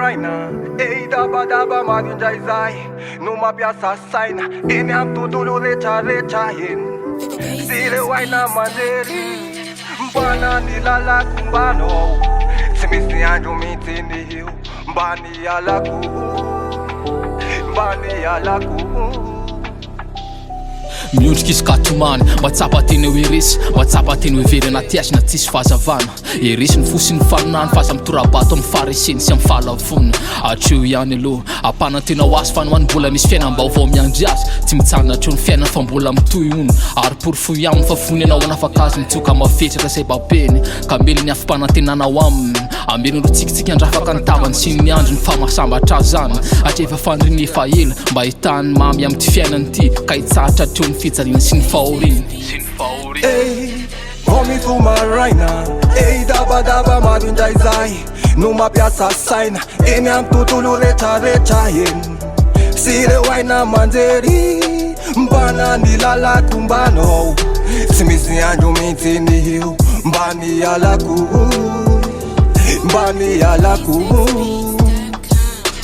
maraina. Ey dabadaba maro indray zahay no mampiasa saina eny amin'ny tontolo retraretra eny sy ireo aina aman-jery mbana ny lalako mbanao tsy misy andro mihitsy ny io mba nialako mba nialako. Miondrika izy ka tomany, mahatsapa tena hoe resy, mahatsapa tena hoe very anaty haizina tsisy fahazavana. Eresy ny fo sy ny fanahy fa aza mitora-bato amin'ny fahareseny sy amin'ny fahalavoana. Hatreo ihany aloha, ampanantena ho azy fa ny ho any mbola misy fiainam-baovao miandry azy. Tsy mijanona hatreo ny fiainana fa mbola mitohy hono. Ary porofoy aminy fa fony ianao hanafaka azy mitsoka mavesatra izay babeny ka mely ny afom-panantenana ao aminy. Ambeno ireo tsikitsiky handrafaka ny tavany sy ny andriny fa mahasambatra azy izany. Hatria efa faniriany efa ela mba hahitany mamy amin'ity fiainana ity ka hitsahatra hatreo ny fijaliana sy ny fahoriana. Ey, vao mifoha maraina. Ey, dabadaba maro indray zahay no mampiasa saina eny amin'ny tontolo retraretra eny sy ireo aina aman-jery mbana ny lalako mbanao tsy misy andro mihitsy ny io mba nialako mba nialako.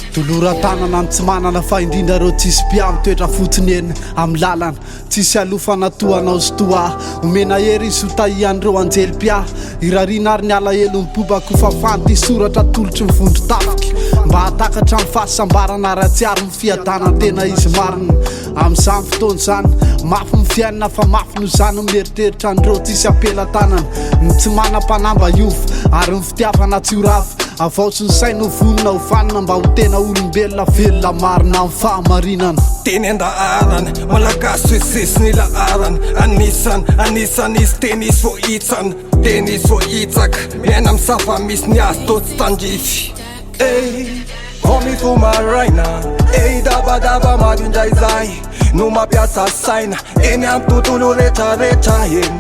Toloran-tanana ny tsy manana fa indrindra ireo tsisy mpiahy mitoetra fotsiny eny amin'ny lalana. Tsisy alofana toa anao sy toa ahy. Omena hery izy ho tahian'ireo anjely mpiahy. Irariana ary ny alahelo mibobaka ho fafany ity soratra atolotry ny vondron-tafika. Mba hahatakatra ny fahasambarana ary hahatsiaro ny fiadanan-tena izy marina. Amin'izany fotoana izany, mafy ny fiainana fa mafy noho izany ny mieritreritra an'ireo tsisy am-pelatanana, ny tsy manam-panahy mba hiova, ary ny fitiavana tsy ho rava. Avaotsy ny saina ho vonona ho vanona mba ho tena olombelona velona marina amin'ny fahamarinana. Teny an-daharana, Malagasy sisy ny laharana, Anisan, anisan izy teny izy voahitsana, teny izy voahitsaka, miaina amin'ny zava-misy ny azy toa tsy tandrify. Ey, vao mifoha maraina, ey dabadaba maro indray zahay no mampiasa saina eny amin'ny tontolo retraretra eny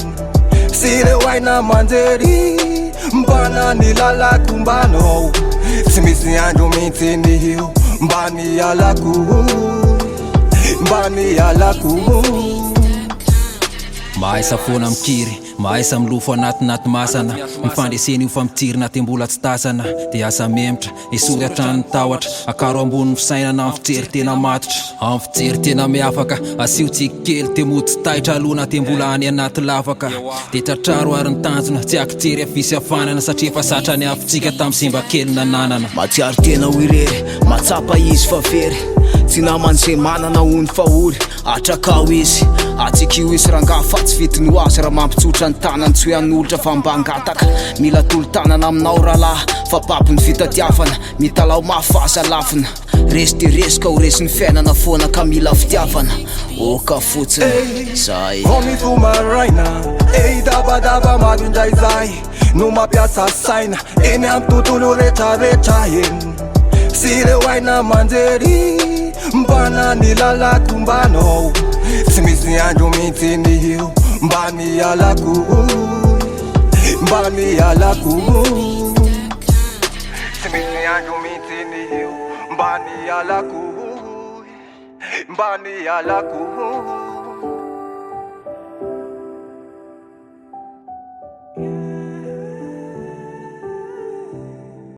sy ireo aina aman-jery mbana ny lalako mbanao tsy misy andro mihitsy ny io mba nialako mba nialako. Mahaisa foana mikiry. Mahaisa milofo anaty masana. Ny fandresena io fa mitsiry na dia mbola tsy tazana. Dia asa memitra, esory hatrany ny tahotra. Akaro ambony ny fisainana amin'ny fijery tena matotra. Amin'ny fijery tena miavaka, asio tsiky kely dia mody tsy taitra aloha na dia mbola any anaty lavaka. Dia tratraro ary ny tanjona, tsy akijery havia sy havanana satria efa zatra ny afontsika tamin'ny simba kely nananana. Mahatsiaro tena ho irery, mahatsapa izy fa very. Tsy naman'izay manana hono fa ory. Atrakao izy, atsikio izy rangaha fa tsy fidiny ho azy raha mampitsotra ny tanany tsy hoe hanolotra fa mba hangataka. Mila tolo-tanana aminao rahalahy fa babo ny fitadiavana, mitalaho mafy fa asa lavina. Resy dia resy ka ho resin'ny fiainana foana ka mila fitiavana. Oka fotsiny, zay. Vao mifoha maraina, ey dabadaba maro indray zahay no mampiasa saina eny amin'ny tontolo retraretra eny sy ireo aina aman-jery mbana ny lalako mbanao tsy misy andro mihitsy ny io mba nialako mba nialako tsy misy andro mihitsy ny io mba nialako mba nialako.